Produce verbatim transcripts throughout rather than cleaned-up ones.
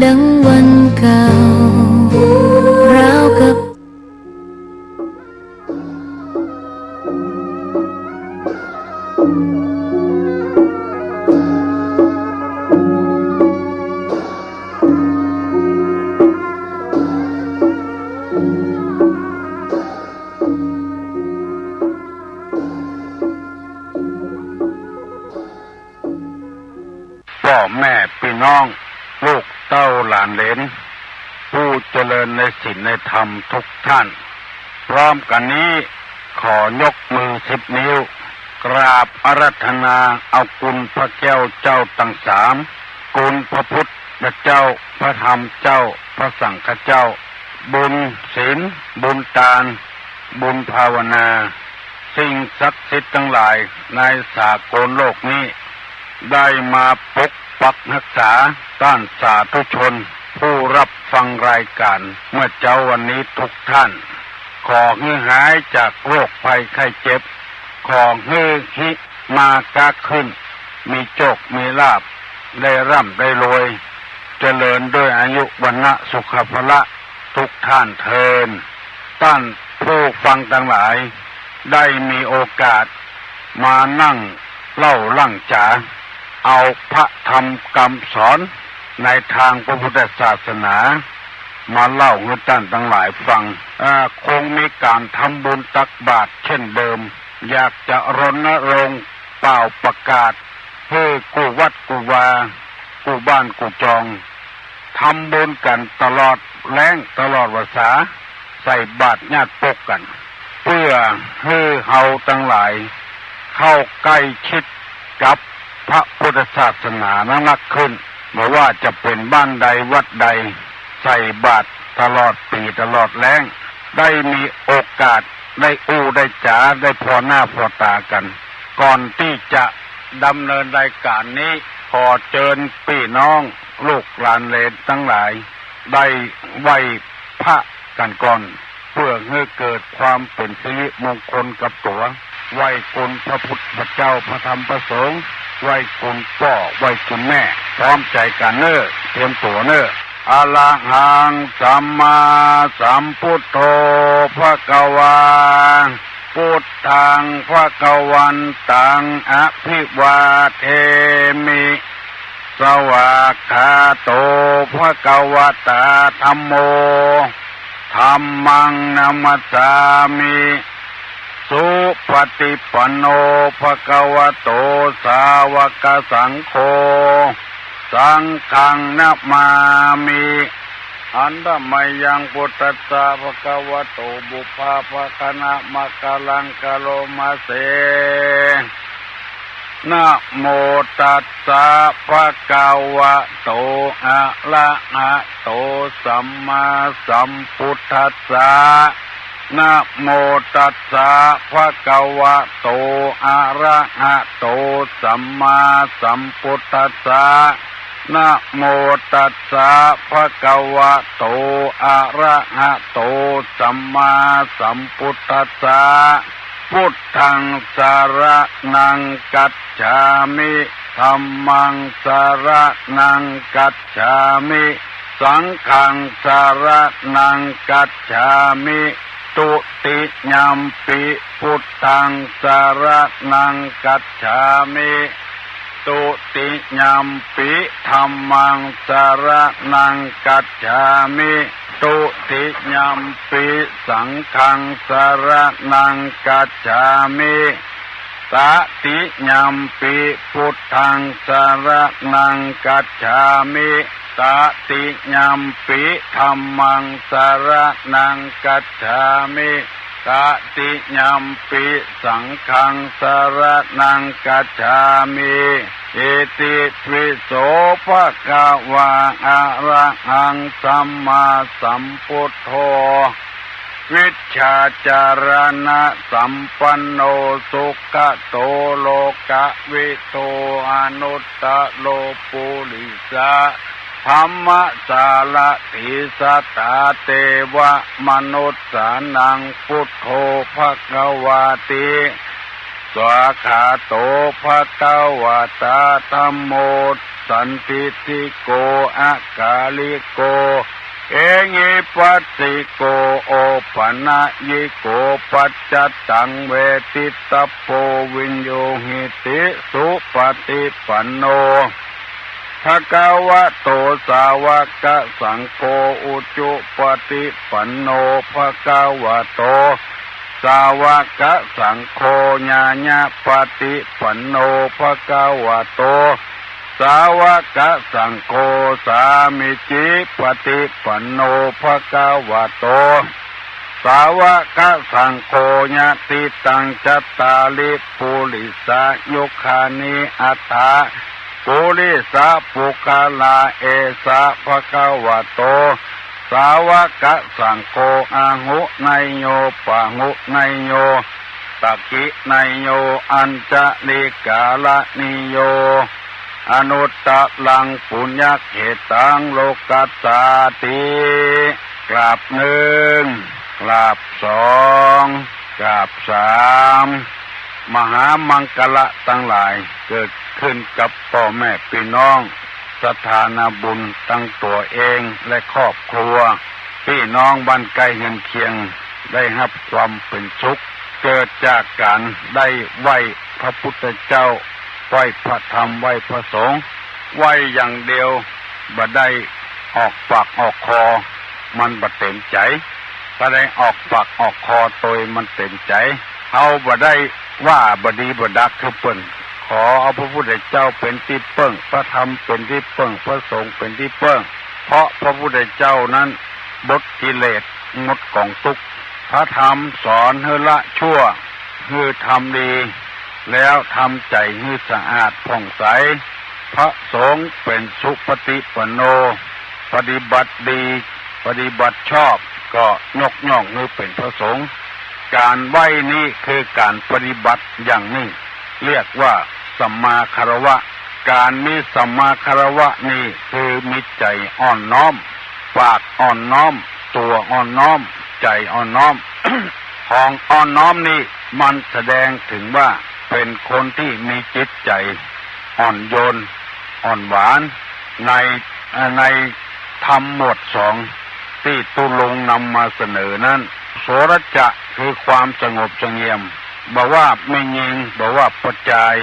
ดังวันเก่า ราวกับ ป้อแม่ปี้น้อง ลูกเต้าหลานเหลน ผู้เจริญในศีลในธรรมทุกท่าน พร้อมกั๋นนี้ ขอยกมือสิบนิ้ว กราบอาราธนาเอากุณพระแก้วเจ้าตังสาม กุณพระพุทธเจ้า พระธรรมเจ้า พระสังฆเจ้า บุญศีล บุญตาน บุญภาวนา สิ่งศักดิ์สิทธิ์ตังหลายในสากลโลกนี้ ได้มาปกปักฮักษาต้านสาธุชน ผู้ฮับฟังรายก๋านเมื่อเจ๊าวันนี้ทุกท่าน ขอหื้อหายจากโรคภัยไข้เจ็บ ขอหื้อฮิมาก๊าขึ้น มีโจคมีลาภ ได้ร่ำได้รวย เจริญด้วยอายุวรรณะสุขะพละทุกท่านเทอญ ต้านผู้ฟังตังหลาย ได้มีโอกาสมานั่งเล่าหลั่งจ๋า เอาพระธรรมกำสอนในตางพระพุทธศาสนา มาเล่าหื้อต้านตังหลายฟัง อ่า คงมีก๋านทำบุญตักบาตรเจ้นเดิม อยากจะรณรงค์เป่าประกาศหื้อกู้วัดกู้วา กู้บ้านกู้จอง ทำบุญกั๋นตลอดแล้งตลอดวรรษา ใส่บาตรญาติปกกั๋น เปื้อหื้อเฮาตังหลาย เข้าใก้ชิดกับพระพุทธศาสนานักๆ ขึ้น บ่ว่าจะเป๋นบ้านใดวัดใด ใส่บาตรตลอดปี๋ตลอดแล้ง ได้มีโอกาส ได้อู้ได้จ๋า ได้ผ่อหน้าผ่อต๋ากั๋น ก่อนตี้จะดำเนินรายก๋านนี้ ขอเจิญปี้น้องลูกหลานเหลนตังหลาย ได้ไหว้พระกั๋นก่อน เปื้อหื้อเกิดความเป๋นสิริมงคลกับตั๋ว ไหว้กุณพระพุทธเจ้า พระธรรม พระสงฆ์ ไหว้กุณป้อ ไหว้กุณแม่ พร้อมใจ๋กั๋นเน่อ เตรียมตั๋วเน่อ อะระหังสัมมาสัมพุทโธ ภะคะวา พุทธังภะคะวันตัง อะภิวาเทมิ สวากขาโต ภะคะวะตา ธัมโม ธัมมัง นะมัสสามิ สุปะฏิปันโน ภะคะวะโต สาวะกะสังโฆ สังฆัง นะมามิ หันทะมะยัง พุทธัสสะ ภะคะวะโต ปุพพะภะคะนะมะกะลัง กะโรมะเส นะโมตัสสะ ภะคะวะโต อะระหะโต สัมมาสัมพุทธัสสะ นะโมตัสสะ ภะคะวะโต อะระหะโต สัมมาสัมพุทธัสสะ นะโมตัสสะ ภะคะวะโต อะระหะโต สัมมาสัมพุทธัสสะ พุทธัง สะระณัง คัจฉามิ ธัมมัง สะระณัง คัจฉามิ สังฆัง สะระณัง คัจฉามิ ตุติยัมปิ พุทธัง สะระณัง คัจฉามิ ตุติยัมปิ ธัมมัง สะระณัง คัจฉามิ ตุติยัมปิ สังฆัง สะระณัง คัจฉามิ ตะติยัมปิ พุทธัง สะระณัง คัจฉามิ ตะติยัมปิ ธัมมัง สะระณัง คัจฉามิ ตะติยัมปิ สังฆัง สะระณัง คัจฉามิ อิติปิโส ภะคะวา อะระหัง สัมมาสัมพุทโธ วิชชาจารณะสัมปันโน สุขะโต โลกะวิทู อนุตตะโร ปุริสะธัมมะสารถี สัตถาเตวะมนุสสานัง พุทโธ ภะคะวาติ สวากขาโต ภะคะวะตา ธัมโม สันทิฏฐิโก อากาลิโก เอหิปัสสิโก โอปันญิโก ปัจจัตตังเวทิตตัปโป วิญญูหิติ สุปฏิปันโน ภะคะวะโต สาวกสังโฆ อุจุปฏิปันโน ภะคะวะโต สาวกสังโฆ ญาณปฏิปันโน ภะคะวะโต สาวกสังโฆ สามีจิปฏิปันโน ภะคะวะโต สาวกสังโฆ ยะติตัง จัตตาริ ปุริสายุคานิ อัตถะ ปุริสะปุคคลา เอสะ ภะคะวะโต สาวกสังโฆ อาหุเนยโย ปะหุเนยโย สักขิเนยโย อัญชลีกรณีโย อนุตตรัง ปุญญเขตัง โลกัสสาติ กราบหนึ่ง กราบสอง กราบสาม มหามังคละตังหลาย เกิดขึ้นกับป้อแม่ปี้น้อง ศรัทธานาบุญตังตั๋วเองและครอบครัว ปี้น้องบ้านใก้เฮือนเคียง ได้ฮับความเป๋นสุข เกิดจากก๋านได้ไหว้พระพุทธเจ้า ไหว้พระธรรม ไหว้พระสงฆ์ ไหว้อย่างเดียว บ่ได้ออกปากออกคอ มันบ่เต๋มใจ๋ บ่ได้ออกปากออกคอตวย มันเต๋มใจ๋ เฮาบ่ได้ว่าบ่ดีบ่ดักคือเปิ้น ขอเอาพระพุทธเจ้าเป๋นตี้เปิ้ง พระธรรมเป๋นตี้เปิ้ง พระสงฆ์เป๋นตี้เปิ้ง เพราะพระพุทธเจ้านั้นบดกิเลส งดก๋องตุ๊กข์ พระธรรมสอนหื้อละชั่ว หื้อทำดี แล้วทำใจ๋หื้อสะอาดผ่องใส พระสงฆ์เป๋นสุปฏิปันโน ปฏิบัติดี ปฏิบัติชอบ ก็ยกย่องหื้อเป๋นพระสงฆ์ ก๋านไหว้นี้คือก๋านปฏิบัติอย่างนึ่ง เรียกว่าสัมมาคารวะ ก๋านมีสัมมาคารวะนี้คือมีใจ๋อ่อนน้อม ปากอ่อนน้อม ตั๋วอ่อนน้อม ใจ๋อ่อนน้อม ของอ่อนน้อมนี้มันแสดงเถิงว่าเป๋นคนตี้มีจิตใจ๋อ่อนโยน อ่อนหวาน ใน ในธรรมหมวดสองตี้ตุ๊ลุงนำมาเสนอนั้น โสรจะคือความสงบเสงี่ยม บ่ว่าแม่ญิง บ่ว่าป้อจาย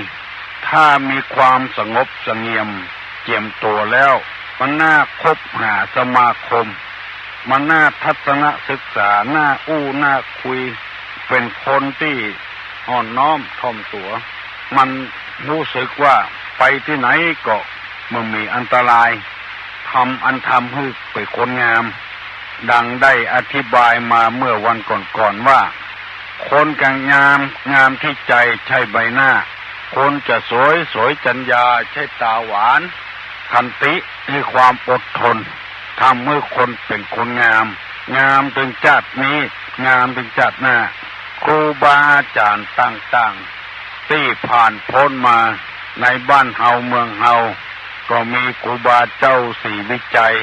ถ้ามีความสงบเสงี่ยมเจียมตั๋วแล้ว มันน่าคบหาสมาคม มันน่าทัศนศึกษา น่าอู้น่าคุย เป๋นคนตี้อ่อนน้อมถ่อมตั๋ว มันฮู้สึกว่าไปตี้ไหนก็บ่มีอันตราย ธรรมอันทำหื้อเป๋นคนงาม ดังได้อธิบายมาเมื่อวันก่อนๆ ว่า คนก็งาม งามตี้ใจ๋ ใจ้ใบหน้า คนจะสวย สวยจัญญา ใจ้ต๋าหวาน ขันติคือความอดทน ทำหื้อคนเป๋นคนงาม งามเถิงจาตินี้ งามเถิงจาติหน้า ครูบาอาจ๋ารย์ต่างๆ ตี้ผ่านป๊นมาในบ้านเฮาเมืองเฮา ก็มีครูบาเจ้าศรีวิชัย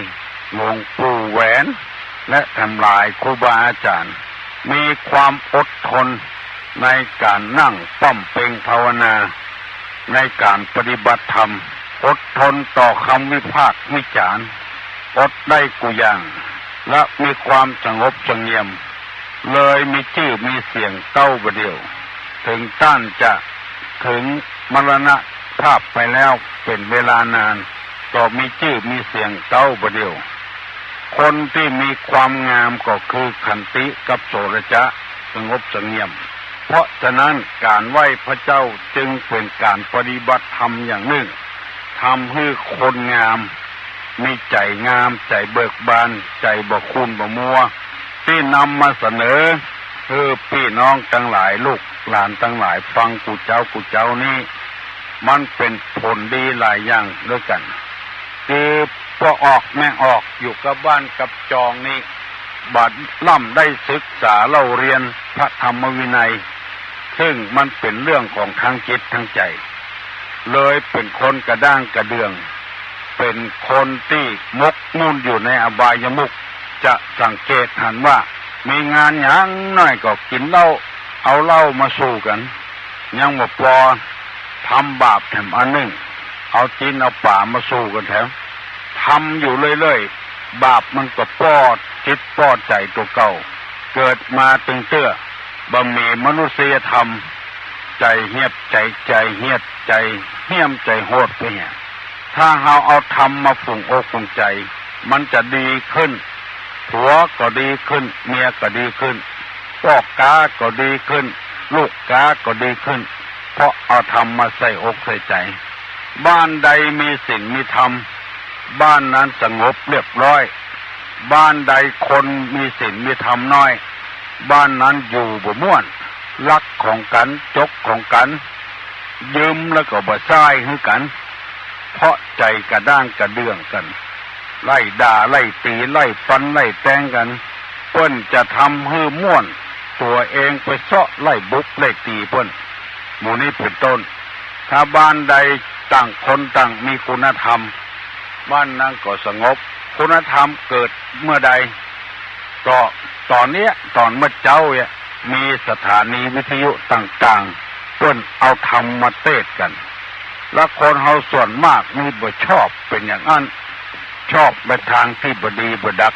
หลวงปู่แหวน และทั้งหลายครูบาอาจ๋ารย์ มีความอดทนในก๋านนั่งบำเพ็ญภาวนา ในก๋านปฏิบัติธรรม อดทนต่อคำวิพากษ์วิจารณ์ อดได้กู้อย่าง และมีความสงบเสงี่ยม เลยมีจื้อมีเสียงเต้าบ่าเดี่ยว เถิงต้านจะเถิงมรณภาพไปแล้วเป๋นเวลานาน ก็มีจื้อมีเสียงเต้าบ่าเดี่ยว คนตี้มีความงามก็คือขันติกับโสรจะ สงบเสงี่ยม เพราะฉะนั้นก๋านไหว้พระเจ้าจึงเป๋นก๋านปฏิบัติธรรมอย่างนึ่ง ทำหื้อคนงาม มีใจ๋งาม ใจ๋เบิกบาน ใจ๋บ่ขุ่นบ่มัว ตี้นำมาเสนอหื้อปี้น้องตังหลาย ลูกหลานตังหลายฟังกู้เจ๊ากู้เจ๊านี้ มันเป๋นผลดีหลายอย่างด้วยกั๋น คือป้อออกแม่ออกอยู่กับบ้านกับจองนี้ บ่ล้ำได้ศึกษาเล่าเฮียนพระธรรมวินัย ซึ่งมันเป๋นเรื่องของทางจิตทางใจ๋ เลยเป๋นคนกระด้างกระเดื่อง เป๋นคนตี้หมกมุ่นอยู่ในอบายมุข จะสังเกตหันว่า มีงานหยังน้อยก็กิ๋นเหล้า เอาเหล้ามาสู่กั๋น ยังบ่ปอ ทำบาปแถมอันนึ่ง เอาจินเอาป่ามาสู้กั๋นแถม ทำอยู่เรื่อยๆ บาปมันก็ป้อจิตป้อใจ๋ตั๋วเก่า เกิดมาตึงเตื้อ บ่มีมนุษยธรรม ใจ๋เหียบ ใจ๋ ใจ๋เหียบ ใจ๋เหี่ยม ใจ๋โหดไปเหีย ถ้าเฮาเอาธรรมมาฝุงอกฝุงใจ๋ มันจะดีขึ้น ผัวก็ดีขึ้น เมียก็ดีขึ้น ป้อก๊าก็ดีขึ้น ลูกก๊าก็ดีขึ้น เพราะเอาธรรมมาใส่อกใส่ใจ๋ บ้านใดมีศีลมีธรรม บ้านนั้นสงบเรียบร้อย บ้านใดคนมีศีลมีธรรมน้อย บ้านนั้นอยู่บ่ม่วน ลักของกั๋น จกของกั๋น ยืมแล้วก็บ่ใจ๊หื้อกั๋น เพราะใจ๋กระด้างกระเดื่องกั๋น ไล่ด่า ไล่ตี๋ ไล่ฟัน ไล่แตงกั๋น เปิ้นจะทำหื้อม่วน ตั๋วเองไปเซาะไล่บุบไล่ตี๋เปิ้น หมู่นี้เป๋นต้น ถ้าบ้านใดต่างคนต่างมีคุณธรรม บ้านนั้นก็สงบ คุณธรรมเกิดเมื่อใด ก็ต๋อนเนี้ย ต๋อนเมื่อเจ๊าเนี่ย มีสถานีวิทยุต่างๆ เปิ้นเอาธรรมมาเตศน์กั๋น และคนเฮาส่วนมากนี่บ่ชอบเป๋นอย่างอั้น ชอบไปตางตี้บ่ดีบ่ดัก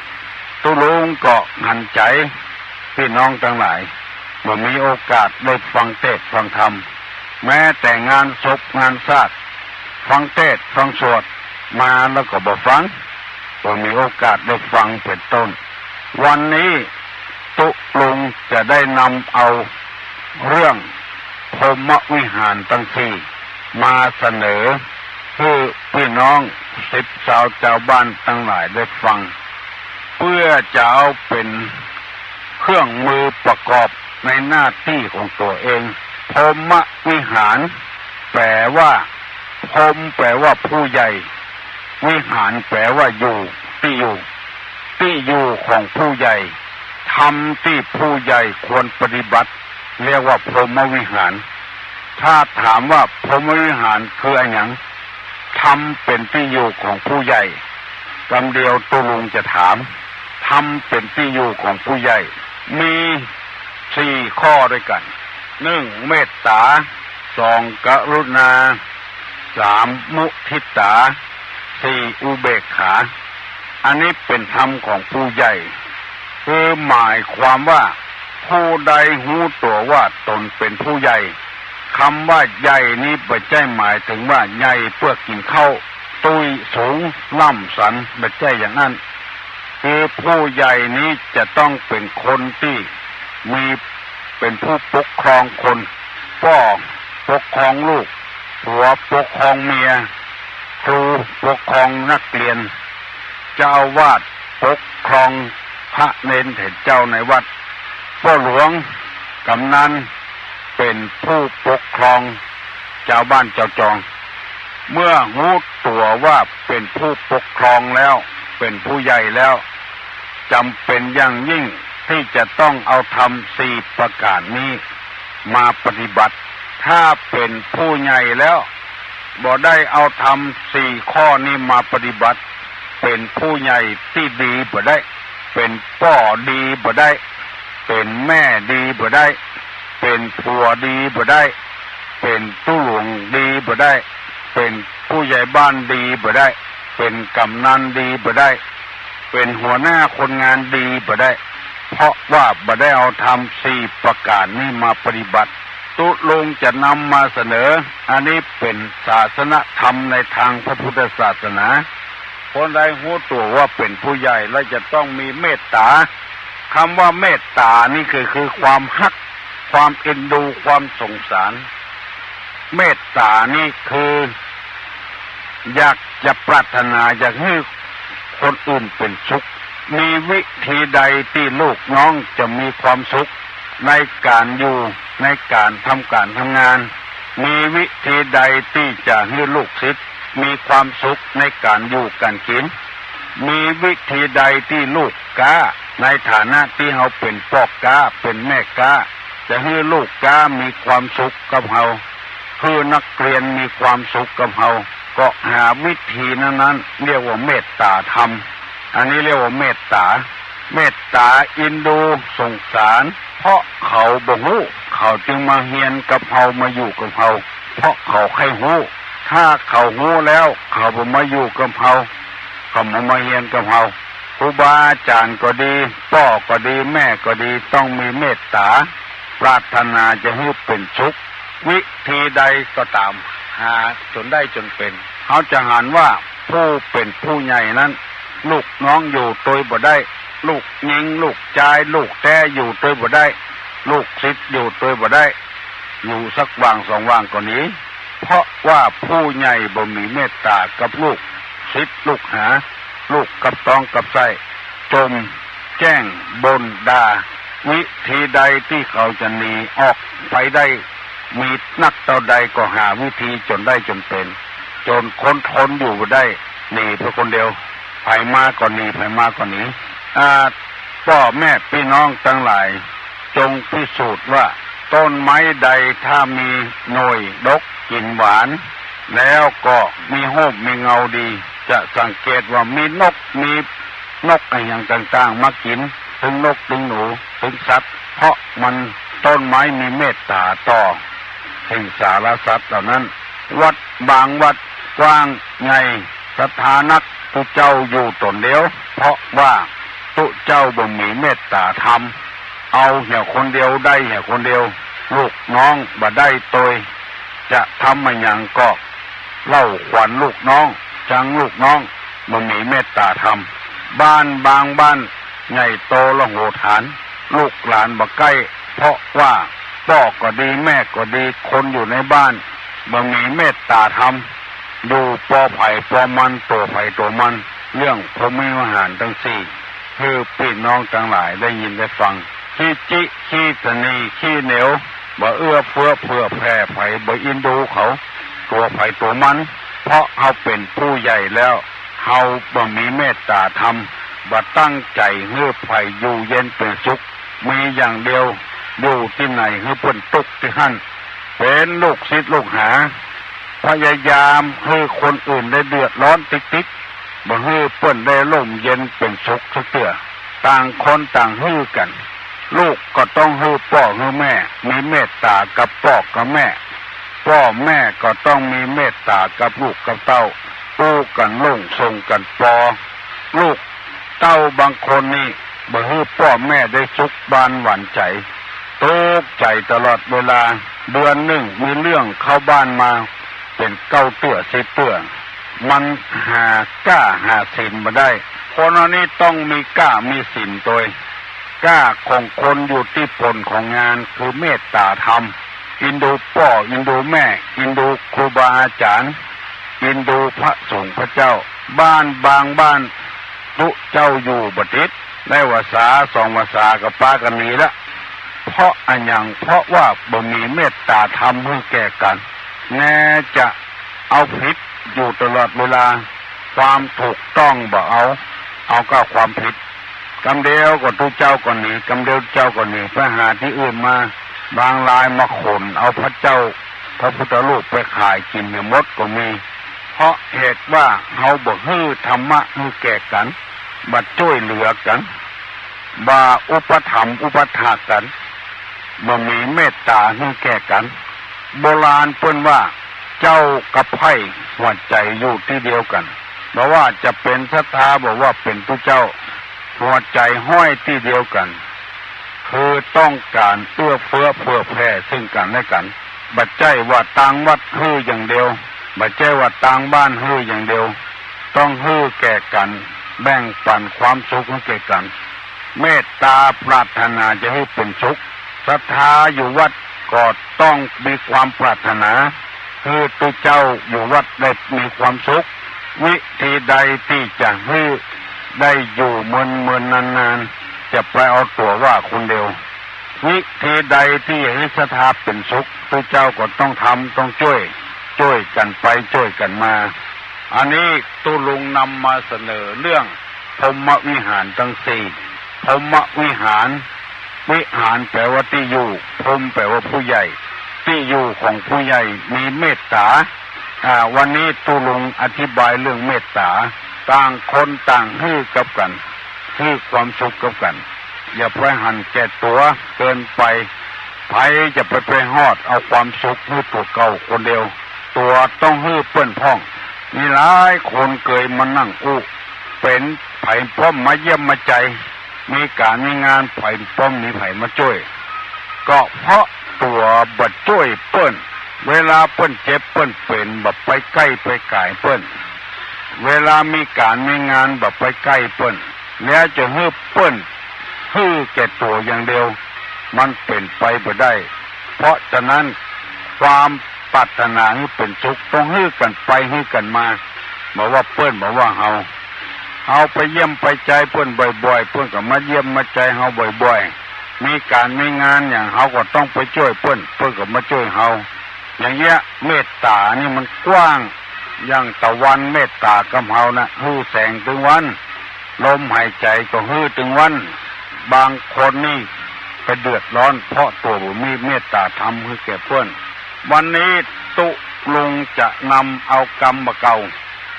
ตุ๊ลุงก็หันใจ๋ ปี้น้องตังหลาย บ่มีโอกาสได้ฟังเตศน์ฟังธรรม แม้แต่งานศพงานสาด ฟังเตศน์ฟังสวดมาแล้วก็บ่ฟัง บ่มีโอกาสได้ฟังเป๋นต้น วันนี้ตุ๊ลุงจะได้นำเอาเรื่องพรหมวิหารตังสี่มาเสนอหื้อปี้น้องสิทธิ์สาวจาวบ้านตังหลายได้ฟัง เปื้อจะเอาเป๋นเครื่องมือประกอบในหน้าตี้ของตั๋วเอง พรหมวิหาร แป๋ว่า พรหมแป๋ว่าผู้ใหญ่ วิหารแป๋ว่าอยู่ ตี้อยู่ ตี้อยู่ของผู้ใหญ่ ธรรมตี้ผู้ใหญ่ควรปฏิบัติ เรียกว่าพรหมวิหาร ถ้าถามว่าพรหมวิหารคืออะหยัง ธรรมเป๋นตี้อยู่ของผู้ใหญ่ กำเดียวตุ๊ลุงจะถาม ธรรมเป๋นตี้อยู่ของผู้ใหญ่ มีสี่ข้อด้วยกั๋น หนึ่ง เมตต๋า สอง กรุณา สาม มุทิตา สี่ อุเบกขา อันนี้เป๋นธรรมของผู้ใหญ่ คือหมายความว่า ผู้ใดฮู้ตั๋วว่าต๋นเป๋นผู้ใหญ่ กำว่าใหญ่นี้บ่ใจ้หมายเถิงว่าใหญ่เปื้อกิ๋นข้าว ตุ้ยสูง ล่ำสัน บ่ใจ้อย่างอั้น คือผู้ใหญ่นี้จะต้องเป๋นคนตี้มี เป๋นผู้ปกครองคน ป้อปกครองลูก ผัวปกครองเมีย ครูปกครองนักเรียน เจ้าอาวาสปกครองพระเณรเถรเจ้าในวัด ป้อหลวง กำนัล เป๋นผู้ปกครองจาวบ้านจาวจอง เมื่อฮู้ตั๋วว่าเป๋นผู้ปกครองแล้ว เป๋นผู้ใหญ่แล้ว จ๋ำเป๋นอย่างยิ่งตี้จะต้องเอาธรรมสี่ประก๋านนี้มาปฏิบัติ ถ้าเป๋นผู้ใหญ่แล้ว บ่ได้เอาธรรมสี่ข้อนี้มาปฏิบัติ เป๋นผู้ใหญ่ตี้ดีบ่ได้ เป๋นป้อดีบ่ได้ เป๋นแม่ดีบ่ได้ เป๋นผัวดีบ่ได้ เป๋นตุ๊ลุงดีบ่ได้ เป๋นผู้ใหญ่บ้านดีบ่ได้ เป๋นกำนัลดีบ่ได้ เป๋นหัวหน้าคนงานดีบ่ได้ เพราะว่าบ่ได้เอาธรรมสี่ประก๋านนี้มาปฏิบัติ ตุ๊ลุงจะนำมาเสนอ อันนี้เป๋นศาสนธรรมในตางพระพุทธศาสนา คนใดฮู้ตั๋วว่าเป๋นผู้ใหญ่แล้วจะต้องมีเมตต๋า กำว่าเมตต๋านี้คือ คือความฮัก ความเอ็นดู ความสงสาร เมตต๋านี้คือ อยากจะปรารถนาอยากหื้อคนอื่นเป๋นสุข มีวิธีใดตี้ลูกน้องจะมีความสุขในก๋านอยู่ ในก๋านทำก๋านทำงาน มีวิธีใดตี้จะหื้อลูกศิษย์มีความสุขในก๋านอยู่ก๋านกิ๋น มีวิธีใดตี้ลูกก๊า ในฐานะตี้เฮาเป๋นป้อก๊า เป๋นแม่ก๊า จะหื้อลูกก๊ามีความสุขกับเฮา หื้อนักเรียนมีความสุขกับเฮา ก็หาวิธีนั้นๆ เรียกว่าเมตต๋าธรรม อันนี้เรียกว่าเมตต๋า เมตต๋าเอ็นดูสงสาร เพราะเขาบ่ฮู้ เขาจึงมาเฮียนกับเฮา มาอยู่กับเฮา เพราะเขาใค่ฮู้ ถ้าเขาฮู้แล้ว เขาบ่มาอยู่กับเฮา เขาบ่มาเฮียนกับเฮา ครูบาอาจ๋ารย์ก็ดี ป้อก็ดี แม่ก็ดี ต้องมีเมตต๋า ปรารถนาจะหื้อเป๋นสุข วิธีใดก็ต๋าม หาจ๋นได้จ๋นเป๋น เฮาจะหันว่าผู้เป๋นผู้ใหญ่นั้น ลูกน้องอยู่ตวยบ่ได้ ลูกญิง ลูกจาย ลูกแต๊อยู่ตวยบ่ได้ ลูกศิษย์อยู่ตวยบ่ได้ อยู่สักว่างสองว่างก็หนี เพราะว่าผู้ใหญ่บ่มีเมตต๋ากับลูกศิษย์ลูกหา ลูกกับต๊องกับไส้ จ่มแจ้งบ่นด่า วิธีใดตี้เขาจะหนีออกไปได้ มีนักเต้าใดก็หาวิธีจ๋นได้จ๋นเป๋น จ๋นคนทนอยู่บ่ได้ หนีไปคนเดียว ใผมาก็หนี ใผมาก็หนี อ่า ป้อแม่ปี้น้องตังหลาย จงพิสูจน์ว่า ต้นไม้ใดถ้ามีหน่วยดกกิ๋นหวาน แล้วก็มีฮ่มมีเงาดี จะสังเกตว่ามีนก มีนกอะหยังต่างๆ มากิ๋น ตึงนกตึงหนูตึงสัตว์ เพราะมันต้นไม้มีเมตต๋าต่อสิ่งสารสัตว์เหล่านั้น วัดบางวัดกว้างใหญ่ศรัทธานัก ตุ๊เจ้าอยู่ต๋นเดียว เพราะว่าตุ๊เจ้าบ่มีเมตต๋าธรรม เอาเหียคนเดียวได้เหียคนเดียว ลูกน้องบ่ได้ตวย จะทำอะหยังก็เล่าขวัญลูกน้อง จังลูกน้อง บ่มีเมตต๋าธรรม บ้านบางบ้านใหญ่โตระโหฐาน ลูกหลานบ่ใก้ เพราะว่าป้อก็ดีแม่ก็ดี คนอยู่ในบ้านบ่มีเมตต๋าธรรม อยู่ปอใผปอมัน ตั๋วใผตั๋วมัน เรื่องพรหมวิหารตังสี่ หื้อปี้น้องตังหลายได้ยินได้ฟัง ขี้จิขี้ตะหนีขี้เหนียว บ่เอื้อเฟื้อเผื่อแผ่ใผ บ่อินดูเขา ตั๋วใผตั๋วมัน เพราะเฮาเป๋นผู้ใหญ่แล้ว เฮาบ่มีเมตต๋าธรรม บ่ตั้งใจ๋หื้อใผอยู่เย็นเป๋นสุข มีอย่างเดียว อยู่ตี้ไหนหื้อเปิ้นตุ๊กข์ตี้หั้น เป๋นลูกศิษย์ลูกหา พยายามหื้อคนอื่นได้เดือดร้อนติ๊กๆ บ่หื้อเปิ้นได้ร่มเย็นเป๋นสุขสักเตื้อ ต่างคนต่างหื้อกั๋น ลูกก็ต้องหื้อป้อหื้อแม่ มีเมตต๋ากับป้อกับแม่ ป้อแม่ก็ต้องมีเมตต๋ากับลูกกับเต้า อู้กั๋นโล่งส่งกั๋นปอ ลูกเต้าบางคนนี่ บ่หื้อป้อแม่ได้สุขบานหวานใจ๋ ตุ๊กข์ใจ๋ตลอดเวลา เดือนนึ่งมีเรื่องเข้าบ้านมาเป๋นเก้าเตื้อสิบเตื้อ มันหาก้าหาศีลบ่ได้ คนอันนี้ต้องมีก้ามีศีลตวย ก้าของคนอยู่ตี้ผลของงานคือเมตต๋าธรรม อินดูป้อ อินดูแม่ อินดูครูบาอาจ๋ารย์ อินดูพระสงฆ์พระเจ้า บ้านบางบ้าน ตุ๊เจ้าอยู่บ่ติด ได้วาสาสองวาสาก็ปากั๋นหนีละ เพราะอะหยัง เพราะว่าบ่มีเมตต๋าธรรมหื้อแก่กั๋น แน่จะเอาผิดอยู่ตลอดเวลา ความถูกต้องบ่เอา เอาก้าความผิด กำเดียวก็ตุ๊เจ้าก็หนี กำเดียวเจ้าก็หนี ไปหาตี้อื่นมา บางรายมาขนเอาพระเจ้า พระพุทธรูปไปขายกิ๋นเหียหมดก็มี เพราะเหตุว่าเฮาบ่หื้อธรรมะหื้อแก่กั๋น บ่จ้วยเหลือกั๋น บ่อุปถัมภ์อุปัฏฐากกั๋น บ่มีเมตต๋าหื้อแก่กั๋น โบราณเปิ้นว่า เจ้ากับไพร่หัวใจ๋อยู่ตี้เดียวกั๋น บ่ว่าจะเป๋นศรัทธา บ่ว่าเป๋นตุ๊เจ้า หัวใจ๋ห้อยตี้เดียวกั๋น คือต้องก๋านเอื้อเฟื้อเผื่อแผ่ซึ่งกั๋นและกั๋น บ่ใจ้ว่าตางวัดหื้ออย่างเดียว บ่ใจ้ว่าตางบ้านหื้ออย่างเดียว ต้องหื้อแก่กั๋น แบ่งปั๋นความสุขหื้อแก่กั๋น เมตต๋าปรารถนาจะหื้อเป๋นสุข ศรัทธาอยู่วัดก็ต้องมีความปรารถนา หื้อตุ๊เจ้าอยู่วัดได้มีความสุข วิธีใดตี้จะหื้อได้อยู่เมินๆ นานๆ จะไปเอาตั๋วว่าคนเดียว วิธีใดตี้หื้อศรัทธาเป๋นสุข ตุ๊เจ้าก็ต้องทำ ต้องจ้วย จ้วยกั๋นไปจ้วยกั๋นมา อันนี้ตุ๊ลุงนำมาเสนอเรื่องพรหมวิหารตังสี่ พรหมวิหาร วิหารแปลว่าตี้อยู่ พรหมแปลว่าผู้ใหญ่ ตี้อยู่ของผู้ใหญ่มีเมตต๋า อ่า วันนี้ตุ๊ลุงอธิบายเรื่องเมตต๋า ต่างคนต่างหื้อกับกั๋น หื้อความสุขกับกั๋น อย่าไปหันแก่ตั๋วเกินไป ใผจะไป ไปฮอดเอาความสุขหื้อตั๋วเก่าคนเดียว ตั๋วต้องหื้อเปิ้นพ่อง มีหลายคนเกยมานั่งอู้ เป๋นใผป้อมมาเยี่ยมมาใจ๋ มีก๋านมีงานใผป้อมมีใผมาจ้วย ก็เพราะตั๋วบ่จ้วยเปิ้น เวลาเปิ้นเจ็บเปิ้นเป๋นบ่ไปใก้ไปก๋ายเปิ้น เวลามีก๋านมีงานบ่ไปใก้เปิ้น แล้วจะหื้อเปิ้น หื้อแก่ตั๋วอย่างเดียว มันเป๋นไปบ่ได้ เพราะฉะนั้นความปรารถนาหื้อเป๋นสุขต้องหื้อกั๋นไปหื้อกั๋นมา บ่ว่าเปิ้นบ่ว่าเฮา เฮาไปเยี่ยมไปใจ๋เปิ้นบ่อยๆ เปิ้นก็มาเยี่ยมมาใจ๋เฮาบ่อยๆ มีก๋านมีงานหยังเฮาก็ต้องไปจ้วยเปิ้น เปิ้นก็มาจ้วยเฮา อย่างเงี้ยเมตต๋านี่มันกว้าง อย่างตะวันเมตต๋ากับเฮานะ หื้อแสงตึงวัน ลมหายใจ๋ก็หื้อตึงวัน บางคนนี่ไปเดือดร้อนเพราะตั๋วบ่มีเมตต๋าธรรมหื้อแก่เปิ้น วันนี้ตุ๊ลุงจะนำเอากำบ่าเก่า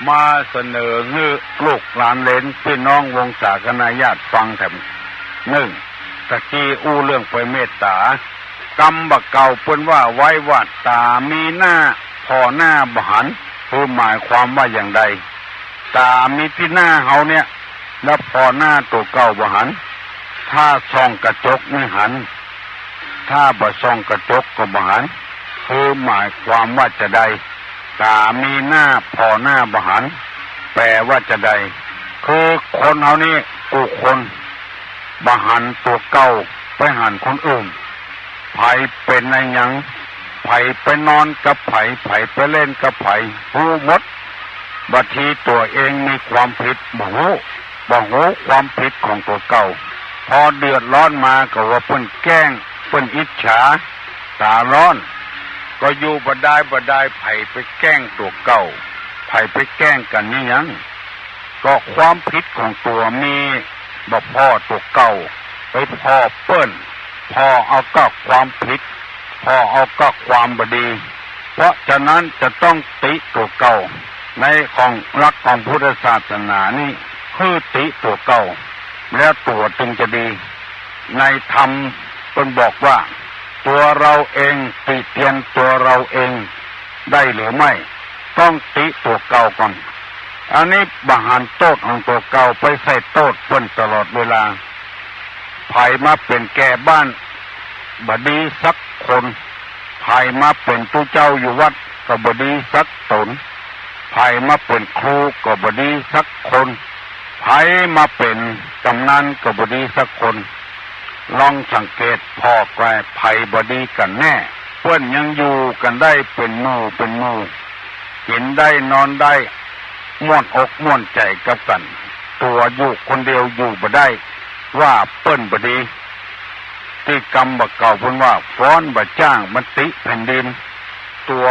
มาเสนอหื้อลูกหลานเหลนปี้น้องวงศาคณาญาติฟังแถม นึ่ง ตะกี้อู้เรื่องไปเมตต๋า กำบ่าเก่าเปิ้นว่าไว้ว่า ต๋ามีหน้าผ่อหน้าบ่หัน คือหมายความว่าอย่างใด ต๋ามีตี้หน้าเฮาเนี่ย แล้วผ่อหน้าตั๋วเก่าบ่หัน ถ้าส่องกระจกนี่หัน ถ้าบ่ส่องกระจกก็บ่หัน คือหมายความว่าจะใด ต๋ามีหน้าผ่อหน้าบ่หัน แปลว่าจะใด คือคนเฮานี่กู้คน บ่หันตั๋วเก่า ไปหันคนอื่น ใผเป๋นอะหยัง ใผไปนอนกับใผ ใผไปเล่นกับใผ ฮู้หมด บางทีตั๋วเองมีความผิดบ่ฮู้ บ่ฮู้ความผิดของตั๋วเก่า พอเดือดร้อนมาก็ว่าเปิ้นแกล้ง เปิ้นอิจฉา ต๋าร้อน ก็อยู่บ่ได้บ่ได้ ใผไปแกล้งตั๋วเก่า ใผไปแกล้งกั๋นนี่หยัง ก็ความผิดของตั๋วมี บ่ผ่อตั๋วเก่า ไปผ่อเปิ้น ผ่อเอากับความผิด ผ่อเอากับความบ่ดี เพราะฉะนั้นจะต้องติตั๋วเก่า ในของหลักของพุทธศาสนานี่ คือติตั๋วเก่า แล้วตั๋วจึงจะดี ในธรรมเปิ้นบอกว่า ตัวเราเองติเตียนตัวเราเองได้หรือไม่ ต้องติตั๋วเก่าก่อน อันนี้บ่หันโต้ษของตั๋วเก่า ไปใส่โต้ษเปิ้นตลอดเวลา ใผมาเป๋นแก่บ้านบ่ดีสักคน ใผมาเป๋นตุ๊เจ้าอยู่วัดก็บ่ดีสักต๋น ใผมาเป๋นครูก็บ่ดีสักคน ใผมาเป๋นก๋ำนันก็บ่ดีสักคน ลองสังเกตผ่อแก่ ใผบ่ดีกั๋นแน่ เปิ้นยังอยู่กั๋นได้เป๋นหมู่เป๋นหมู่ กิ๋นได้นอนได้ ม่วนอกม่วนใจ๋กับกั๋น ตั๋วอยู่คนเดียวอยู่บ่ได้ ว่าเปิ้นบ่ดี ตี้กำบ่าเก่าเปิ้นว่า ฟ้อนบ่าจ้างมันติแผ่นดิน ตั๋ว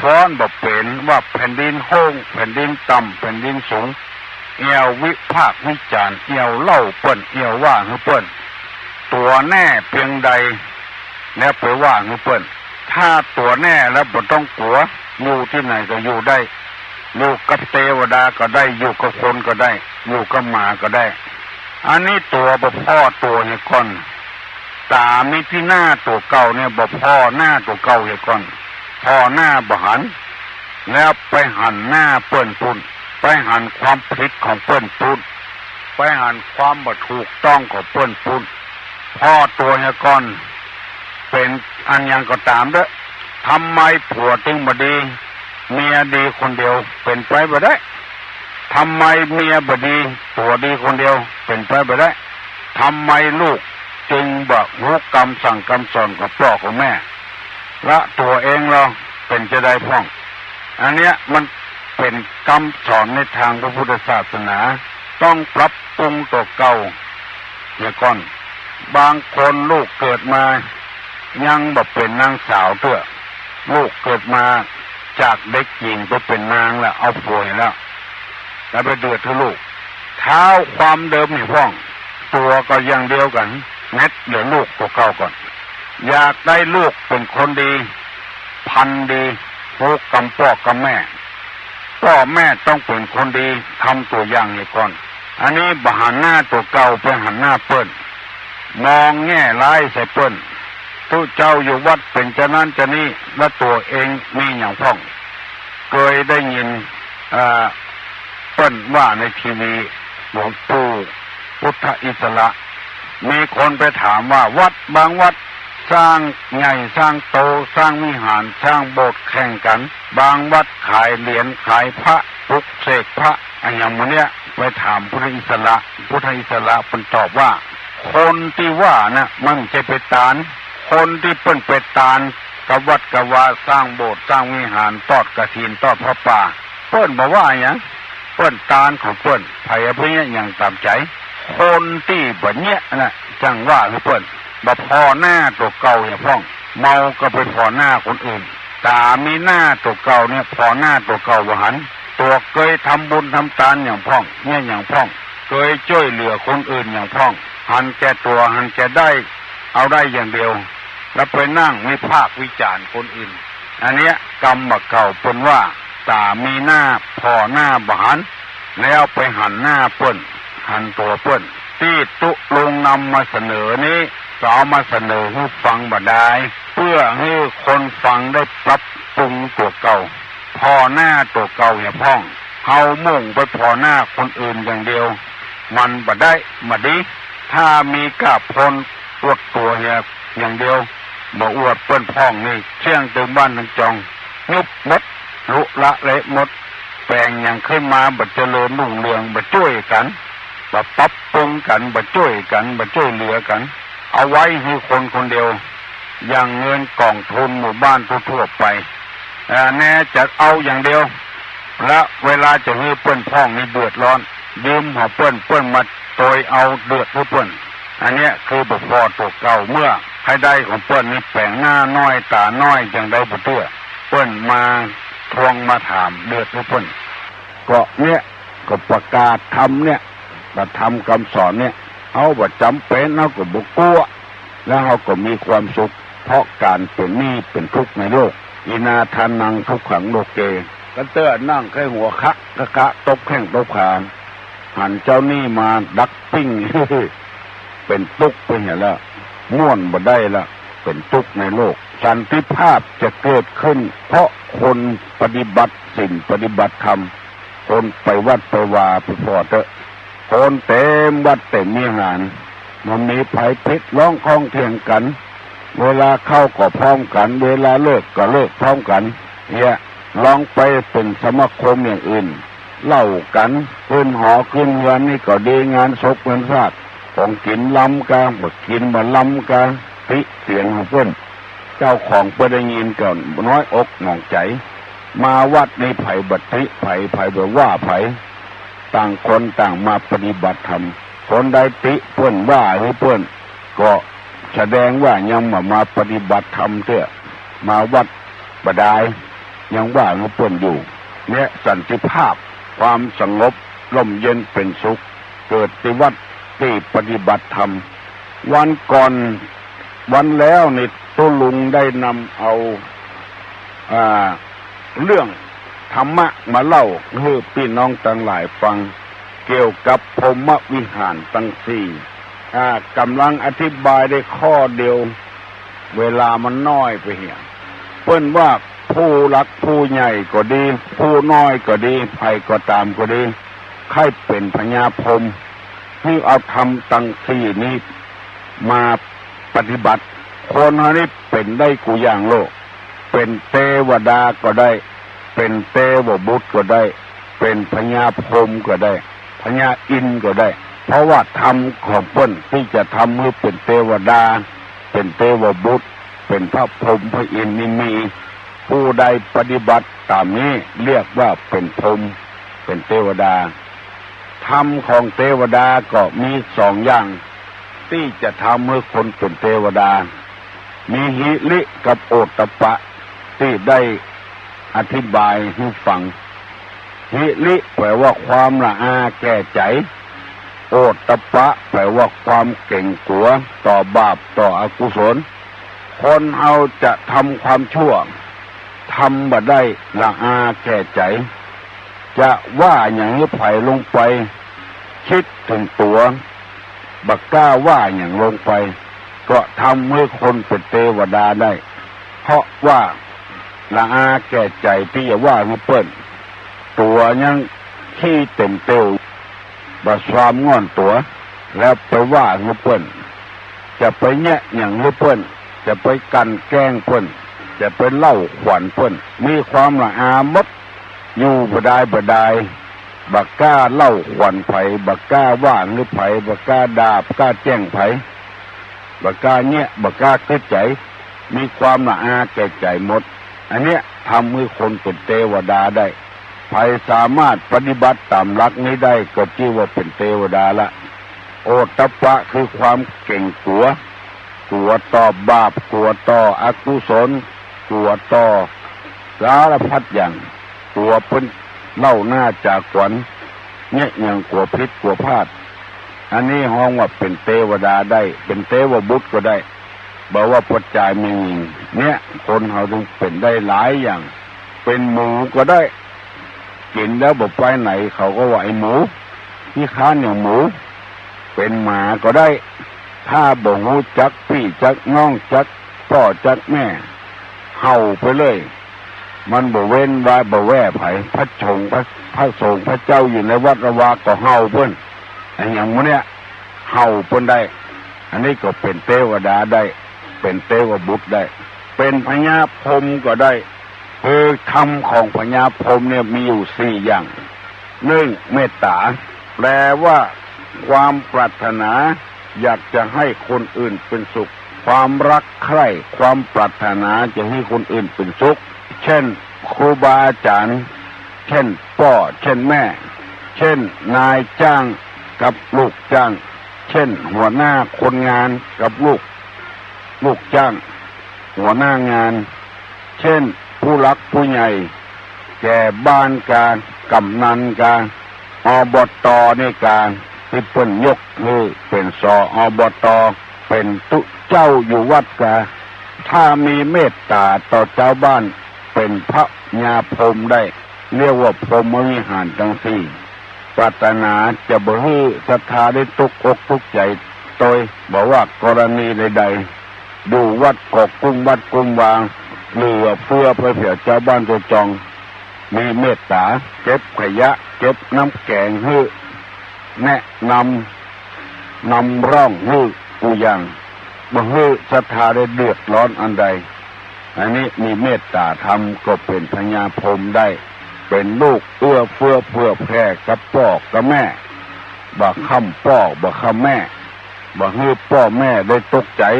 ฟ้อนบ่าเป๋น ว่าแผ่นดินโฮ่ง แผ่นดินต่ำ แผ่นดินสูง แอ่ววิพากษ์วิจารณ์ แอ่วเล่าเปิ้น แอ่วว่าหื้อเปิ้น ตั๋วแน่เปียงใด แล้วไปว่าหื้อเปิ้น ถ้าตั๋วแน่แล้วบ่ต้องกั๋ว อยู่ตี้ไหนก็อยู่ได้ อยู่กับเตวดาก็ได้ อยู่กับคนก็ได้ อยู่กับหมาก็ได้ อันนี้ตั๋วบ่ผ่อตั๋วเหียก่อน ต๋ามีตี้หน้าตั๋วเก่าเนี่ย บ่ผ่อหน้าตั๋วเก่าเหียก่อน ผ่อหน้าบ่หัน แล้วไปหันหน้าเปิ้นปุ้น ไปหันความผิดของเปิ้นปุ้น ไปหันความบ่ถูกต้องของเปิ้นปุ้น ผ่อตั๋วเหียก่อน เป๋นอันหยังก็ต๋ามเต๊อะ ทำไมผัวจึงบ่ดี เมียดีคนเดียว เป๋นไปบ่ได้ ทำไมเมียบ่ดี ผัวดีคนเดียว เป๋นไปบ่ได้ ทำไมลูกจึงบ่ฮู้กำสั่งกำสอนของป้อของแม่ ละตั๋วเองลอ เป๋นจาใดพ่อง อันเนี้ยมันเป๋นกำสอนในตางพระพุทธศาสนา ต้องปรับปรุงตั๋วเก่าเหียก่อน บางคนลูกเกิดมายังบ่เป๋นนางสาวเตื้อ ลูกเกิดมาจากเด็กหญิงไปเป๋นนางแล้ว เอาผัวแล้ว แล้วไปเดือดหื้อลูก เท้าความเดิมนี่พ่อง ตั๋วก็อย่างเดียวกั๋น เน็ตเหลือลูกตั๋วเก่าก่อน อยากได้ลูกเป๋นคนดี พันธุ์ดี ฮู้กำป้อกำแม่ ป้อแม่ต้องเป๋นคนดี ทำตั๋วอย่างเหียก่อน อันนี้บ่หันหน้าตั๋วเก่า ไปหันหน้าเปิ้น มองแง่ร้ายใส่เปิ้น ตุ๊เจ้าอยู่วัดเป๋นจานั้นจานี้ แล้วตั๋วเองมีหยังพ่อง เกยได้ยิน เอ่อ เปิ้นว่าในทีวี หลวงปู่พุทธอิสระ มีคนไปถามว่าวัดบางวัดสร้างใหญ่สร้างโต สร้างวิหาร สร้างโบสถ์แข่งกั๋น บางวัดขายเหรียญขายพระ ปลุกเสกพระ อะหยังหมู่เนี้ย ไปถามพุทธอิสระ พุทธอิสระเปิ้นตอบว่า คนตี้ว่าน่ะ มันจะไปตาน คนตี้เปิ้นไปตานกับวัดกับวา สร้างโบสถ์สร้างวิหาร ตอดกฐิน ตอดผ้าป่า เปิ้นบ่ว่าหยัง เปิ้นตานของเปิ้น ใผอะไปเยียะหยังต๋ามใจ๋ คนตี้บ่เยียะน่ะ จั่งว่าหื้อเปิ้น บ่ผ่อหน้าตั๋วเก่าหยังพ่อง เมาก็ไปผ่อหน้าคนอื่น ต๋ามีหน้าตั๋วเก่าเนี่ย ผ่อหน้าตั๋วเก่าบ่หัน ตั๋วเกยทำบุญทำตานหยังพ่อง เยียะหยังพ่อง เกยจ้วยเหลือคนอื่นหยังพ่อง หันแก่ตั๋ว หันแก่ได้ เอาได้อย่างเดียว แล้วไปนั่งวิพากษ์วิจารณ์คนอื่น อันเนี้ยกำบ่าเก่าเปิ้นว่า ต๋ามีหน้าผ่อหน้าบ่หัน แล้วไปหันหน้าเปิ้น หันตั๋วเปิ้น ตี้ตุ๊ลุงนำมาเสนอนี้ ก็เอามาเสนอหื้อฟังบ่ดาย เปื้อหื้อคนฟังได้ปรับปรุงตั๋วเก่า ผ่อหน้าตั๋วเก่าหยังพ่อง เฮามุ่งไปผ่อหน้าคนอื่นอย่างเดียว มันบ่ได้ บ่ดี ถ้ามีก้าพลอวดตั๋วเหียอย่างเดียว บ่อวดเปิ้นพ่องนี่ เสี้ยงตึงบ้านตึงจอง ยุบหมด ลุละเละหมด แป๋งหยังขึ้นมาบ่เจริญรุ่งเรือง บ่จ้วยกั๋น บ่ปรับปรุงกั๋น บ่จ้วยกั๋น บ่จ้วยเหลือกั๋น เอาไว้หื้อคนคนเดียว อย่างเงินก๋องทุนหมู่บ้านทั่วๆ ไป เอ่อ แน่จะเอาอย่างเดียว และเวลาจะหื้อเปิ้นพ่องนี่เดือดร้อน ยืมของเปิ้น เปิ้นมาตวยเอาเดือดหื้อเปิ้น อันเนี้ยคือบ่ผ่อตั๋วเก่า เมื่อใค่ได้ของเปิ้นนี่แป๋งหน้าน้อยต๋าน้อย จั่งได้บ่เตื้อ เปิ้นมาทวงมาถามเดือดหื้อเปิ้น ก็เนี้ย ก็ประกาศธรรมเนี่ย ประธรรมกำสอนเนี่ย เฮาบ่จ๋ำเป๋น เฮาก็บ่กั๋ว แล้วเฮาก็มีความสุข เพราะก๋านเป๋นหนี้เป๋นทุกข์ในโลก อินาทานังทุกขังโลเก กั๋นเตื้อนั่งใค่หัวคะคะคะ ตบแข้งตบขา หันเจ้าหนี้มาดักปิ้ง เป๋นตุ๊กข์ไปเหียละ ม่วนบ่ได้ละ เป๋นตุ๊กข์ในโลก สันติภาพจะเกิดขึ้น เพราะคนปฏิบัติศีลปฏิบัติธรรม คนไปวัดไปวา ไปผ่อเต๊อะ คนเต็มวัดเต็มวิหาร บ่มีใผผิดร้องข้องเถียงกั๋น เวลาเข้าก็พร้อมกั๋น เวลาเลิกก็เลิกพร้อมกั๋น เหีย ลองไปเป๋นสมาคมอย่างอื่น เหล้ากั๋น ขึ้นหอขึ้นเฮือนนี่ก็ดี งานศพงานซาก ของกิ๋นล้ำกา บ่กิ๋นบ่ล้ำกา ติเตียนของเปิ้น เจ้าของเปิ้นได้ยินก็น้อยอกหมองใจ๋ มาวัดนี่ใผบ่ติใผ ใผบ่ว่าใผ ต่างคนต่างมาปฏิบัติธรรม คนใดติเปิ้นว่าหื้อเปิ้น ก็แสดงว่ายังบ่มาปฏิบัติธรรมเตื้อ มาวัดบ่ดาย ยังว่าหื้อเปิ้นอยู่ เนี้ยสันติภาพ ความสงบร่มเย็นเป๋นสุข เกิดตี้วัดตี้ปฏิบัติธรรม วันก่อน วันแล้วนี่ตุ๊ลุงได้นำเอา อ่า เรื่องธรรมะมาเล่าหื้อปี้น้องตังหลายฟัง เกี่ยวกับพรหมวิหารตังสี่ อ่า ก่ำลังอธิบายได้ข้อเดียว เวลามันน้อยไปเหีย เปิ้นว่าผู้หลักผู้ใหญ่ก็ดี ผู้น้อยก็ดี ใผก็ต๋ามก็ดี ใค่เป๋นพญาพรหม หื้อเอาธรรมตังสี่นี้มาปฏิบัติ คนเฮานี้เป๋นได้กู้อย่างโลก เป๋นเตวดาก็ได้ เป๋นเตวบุตรก็ได้ เป๋นพญาพรหมก็ได้ พญาอินทร์ก็ได้ เพราะว่าธรรมของเปิ้นตี้จะทำหื้อเป๋นเตวดา เป๋นเตวบุตร เป๋นพระพรหมพระอินทร์นี่มี ผู้ใดปฏิบัติต๋ามนี้เรียกว่าเป๋นพรหม เป๋นเตวดา ธรรมของเตวดาก็มีสองอย่าง ตี้จะทำหื้อคนเป๋นเตวดา มีหิริกับโอตตัปปะ ตี้ได้อธิบายหื้อฟัง หิริแปลว่าความละอาแก่ใจ๋ โอตตัปปะแปลว่าความเก๋งกั๋วต่อบาปต่ออกุศล คนเฮาจะทำความชั่ว ทำบ่ได้ละอาแก่ใจ๋ จะว่าหยังหื้อใผลงไป คิดเถิงตั๋ว บ่กล้าว่าหยังลงไป ก็ทำหื้อคนเป๋นเตวดาได้ เพราะว่า ละอาแก่ใจ๋ตี้จะว่าหื้อเปิ้น ตั๋วยังขี้เต็มเตียว บ่สามง่อนตั๋ว แล้วไปว่าหื้อเปิ้น จะไปแยะหยังหื้อเปิ้น จะไปกลั่นแกล้งเปิ้น จะไปเล่าขวัญเปิ้น มีความละอาหมด อยู่บ่ดายบ่ดาย บ่กล้าเล่าขวัญใผ บ่กล้าว่าหื้อใผ บ่กล้าด่า บ่กล้าแจ้งใผ บ่กล้าแยะ บ่กล้ากึ๊ดใจ๋ มีความละอาแก่ใจ๋หมด อันเนี้ยทำหื้อคนเป๋นเตวดาได้ ใผสามารถปฏิบัติต๋ามหลักนี้ได้ก็จื้อว่าเป๋นเตวดาละ โอตตัปปะคือความเกรงกั๋ว กั๋วต่อบาป กั๋วต่ออกุศล กั๋วต่อสารพัดอย่าง กั๋วเปิ้นเล่าหน้าจ๋าขวัญ แยะหยังกั๋วผิดกั๋วพลาด อันนี้ฮ้องว่าเป๋นเตวดาได้ เป๋นเตวบุตรก็ได้ บ่ว่าป้อจายแม่ญิง เนี่ย คนเฮาจึงเป๋นได้หลายอย่าง เป๋นหมูก็ได้ กิ๋นแล้วบ่ไปไหนเขาก็ว่าไอ้หมู ขี้คร้านอย่างหมู เป๋นหมาก็ได้ ถ้าบ่ฮู้จักปี้จักน้อง จักป้อจักแม่ เห่าไปเลย มันบ่เว้นว่าบ่แว่ใผ พระสงฆ์ พระ พระสงฆ์พระเจ้าอยู่ในวัดวาก็เห่าเปิ้น อันอย่างหมู่เนี้ย เห่าเปิ้นได้ อันนี้ก็เป๋นเตวดาได้ เป๋นเตวบุตรได้ เป๋นพญาพรหมก็ได้ คือธรรมของพญาพรหมเนี่ยมีอยู่สี่อย่าง นึ่ง เมตต๋า แปลว่าความปรารถนาอยากจะหื้อคนอื่นเป๋นสุข ความรักใคร่ ความปรารถนาจะหื้อคนอื่นเป๋นสุข เช่น ครูบาอาจ๋ารย์ เช่น ป้อ เช่น แม่ เช่น นายจ้างกับลูกจ้าง เช่น หัวหน้าคนงานกับลูก ลูกจ้าง หัวหน้างาน เช่น ผู้หลักผู้ใหญ่ แก่บ้านกา กำนันกา อบต นี่กา ตี้เปิ้นยกหื้อเป๋น ส อบต เป๋นตุ๊เจ้าอยู่วัดกา ถ้ามีเมตต๋าต่อจาวบ้าน เป๋นพญาพรหมได้ เรียกว่าพรหมวิหารตังสี่ ปรารถนาจะบ่หื้อศรัทธาได้ตุ๊กอกตุ๊กใจ๋ตวย บ่ว่ากรณีใดๆ อยู่วัดก็กุ้มวัดกุ้มวา เหลือเฟือไปเสียจาวบ้านจาวจอง มีเมตต๋า เก็บขยะ เก็บน้ำแก๋งหื้อ แนะนำ นำร่องหื้อกู้อย่าง บ่หื้อศรัทธาได้เดือดร้อนอันใด อันนี้มีเมตต๋าธรรมก็เป๋นพญาพรหมได้ เป๋นลูกเอื้อเฟื้อเผื่อแผ่กับป้อกับแม่ บ่คว่ำป้อบ่คว่ำแม่ บ่หื้อป้อแม่ได้ตกใจ๋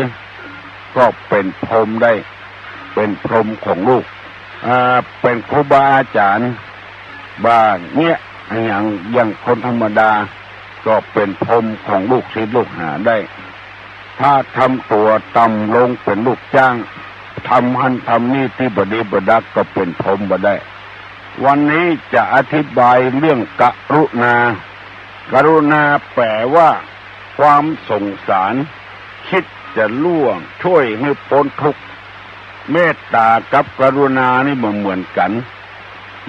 ก็เป๋นพรหมได้ เป๋นพรหมของลูก อ่า เป๋นครูบาอาจ๋ารย์ บ่าเนี้ย อะหยัง อย่างคนธรรมดา ก็เป๋นพรหมของลูกศิษย์ลูกหาได้ ถ้าทำตั๋วต่ำลงเป๋นลูกจ้าง ทำหั้นทำนี่ตี้บ่ดีบ่ดักก็เป๋นพรหมบ่ได้ วันนี้จะอธิบายเรื่องกรุณา กรุณาแปลว่าความสงสาร คิดจะล่วงช่วยหื้อป๊นทุกข์ เมตต๋ากับกรุณานี่บ่เหมือนกั๋น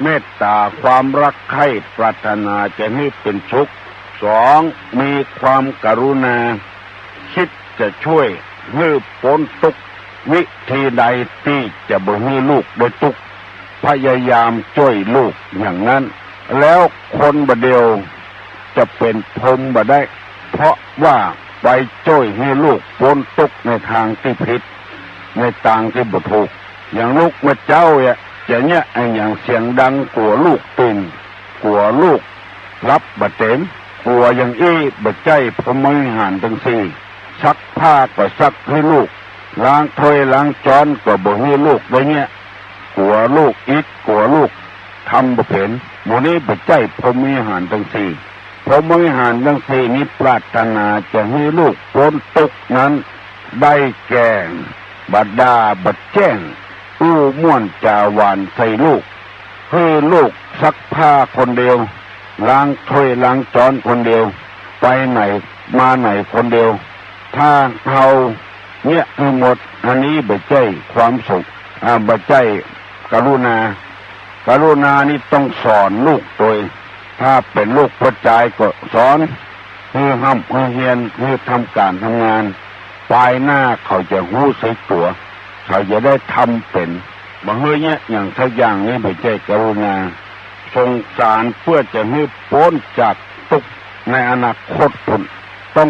เมตต๋าความรักใคร่ปรารถนาจะหื้อเป๋นสุข สอง มีความกรุณา คิดจะช่วยหื้อป๊นตุ๊กข์ วิธีใดตี้จะบ่หื้อลูกได้ตุ๊กข์ พยายามจ้วยลูกอย่างนั้น แล้วคนบ่าเดียวจะเป๋นพรหมบ่ได้ เพราะว่าไปจ้วยหื้อลูกป๊นตุ๊กข์ในตางตี้ผิด ในตางตี้บ่ถูก อย่างลูกแม่เจ้าเนี่ย จะเยียะอะหยังเสียงดัง กั๋วลูกตื่น กั๋วลูกหลับบ่เต๋ม กั๋วอย่างอี้บ่ใจ้พรหมวิหารตังสี่ ซักผ้าก็ซักหื้อลูก ล้างถ้วยล้างจ๊อนก็บ่หื้อลูกได้เยียะ กั๋วลูกอิด กั๋วลูกทำบ่เป๋น หมู่นี้บ่ใจ้พรหมวิหารตังสี่ พรหมวิหารตังสี่นี้ปรารถนาจะหื้อลูกป๊นตุ๊กข์นั้น ได้แก่ บ่ด่าบ่แจ้ง อู้ม่วนจ๋าหวานใส่ลูก หื้อลูกซักผ้าคนเดียว ล้างถ้วยล้างจ๊อนคนเดียว ไปไหนมาไหนคนเดียว ถ้าเฮาเยียะหื้อหมด อันนี้บ่ใจ้ความสุข อ่า บ่ใจ้กรุณา กรุณานี่ต้องสอนลูกตวย ถ้าเป๋นลูกป้อจายก็สอน หื้อฮ่ำหื้อเฮียน หื้อทำก๋านทำงาน ปายหน้าเขาจะฮู้สึกตั๋ว เขาจะได้ทำเป๋น บ่หื้อเยียะหยังสักอย่าง นี่บ่ใจ้กรุณา สงสารเปื้อจะหื้อป๊นจากตุ๊กข์ในอนาคตปุ้น ต้อง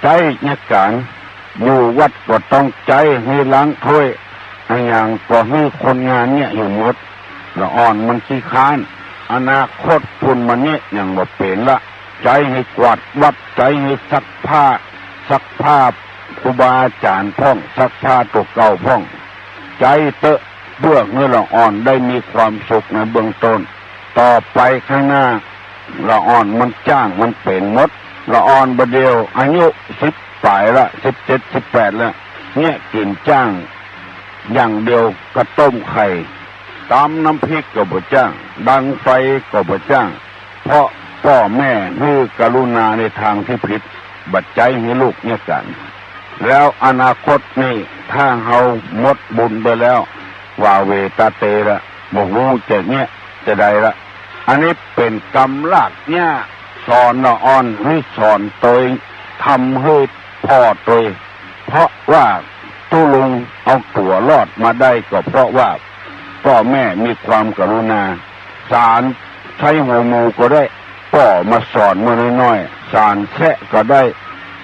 ใจ๊เยียะก๋าน อยู่วัดก็ต้องใจ๊หื้อล้างถ้วย อะหยังก็หื้อคนงานเยียะอยู่หมด ละอ่อนมันขี้คร้าน อนาคตปุ้นมันเยียะหยังบ่เป๋นละ ใจ๊หื้อกวาดวัด ใจ๊หื้อซักผ้า ซักผ้าครูบาอาจ๋ารย์พ่อง ซักผ้าตั๋วเก่าพ่อง ใจ๊เต๊อะ เปื้อหื้อละอ่อนได้มีความสุขในเบื้องต้น ต่อไปข้างหน้า ละอ่อนมันจ้างมันเป๋นหมด ละอ่อนบ่าเดี่ยวอายุสิบป๋ายละ สิบเจ็ด สิบแปดละ เยียะกิ๋นจ้างอย่างเดียว กระต้มไข่ ต๋ำน้ำพริกก็บ่จ้าง ดังไฟก็บ่จ้าง เพราะป้อแม่หื้อกรุณาในตางตี้ผิด บ่ใจ๊หื้อลูกเยียะก๋าน แล้วอนาคตนี้ ถ้าเฮาหมดบุญไปแล้ว หว่าเหว่ตาเตละ บ่ฮู้จะเยียะจะใดละ อันนี้เป๋นกำลากหญ้าสอนละอ่อน หื้อสอนตวย ทำหื้อผ่อตวย เพราะว่าตุ๊ลุงเอาตั๋วรอดมาได้ก็เพราะว่าป้อแม่มีความกรุณา สานใจ๊หัวหมูก็ได้ ป้อมาสอนเมื่อน้อยๆ สานแซะก็ได้